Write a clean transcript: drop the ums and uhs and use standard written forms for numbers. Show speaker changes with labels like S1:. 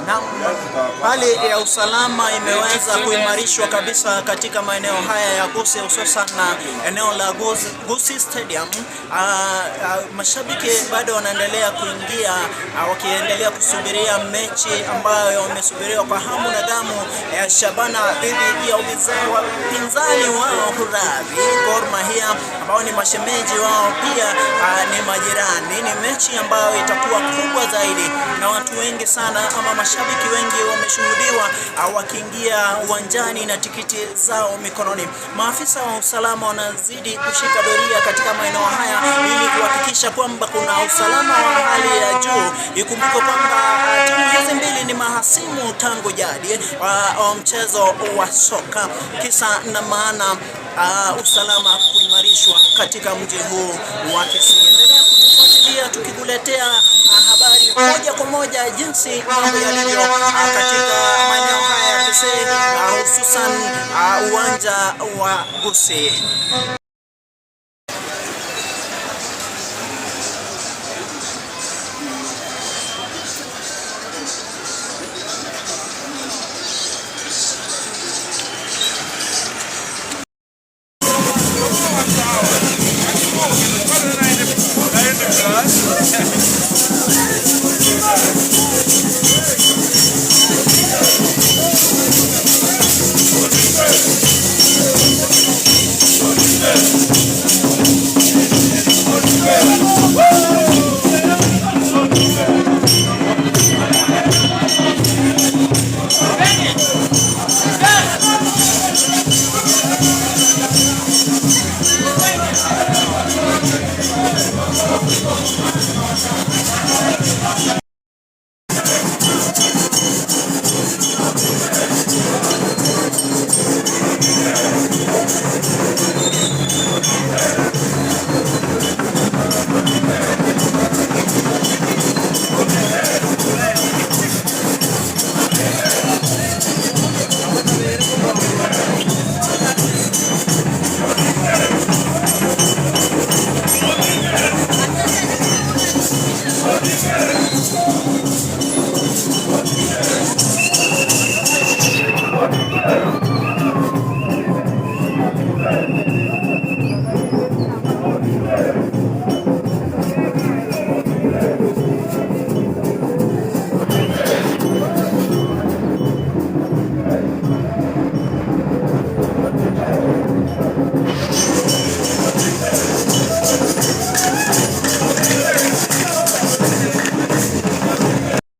S1: Na hali ya usalama imeweza kuimarishwa kabisa katika maeneo haya ya Gusii, hususan na eneo la Gusii Stadium. Mashabiki bado wanaendelea kuingia, wakiendelea kusubiria mechi ambayo wamesubiriwa kwa hamu na gamu ya Shabana dhidi ya wapinzani wao Huravi Gor Mahia ambao ni mashemeji wao pia, ni majirani. Ni mechi ambayo itakuwa kubwa zaidi na watu wengi sana ama mashabiki wengi wameshuhudiwa wakiingia uwanjani na tikiti zao mikononi. Maafisa wa usalama wanazidi kushika doria katika maeneo haya ili kuhakikisha kwamba kuna usalama wa hali ya juu. Ikumbuke kwamba timu hizi mbili ni mahasimu tangu jadi wa mchezo wa soka. Kisa na maana, usalama kuimarishwa katika mji huu wa Kisii. Endelea kutufuatilia tukikuletea habari moja kwa moja jinsi mambo yalivyo katika maeneo haya ya Kisii, hususan uwanja wa Gusii.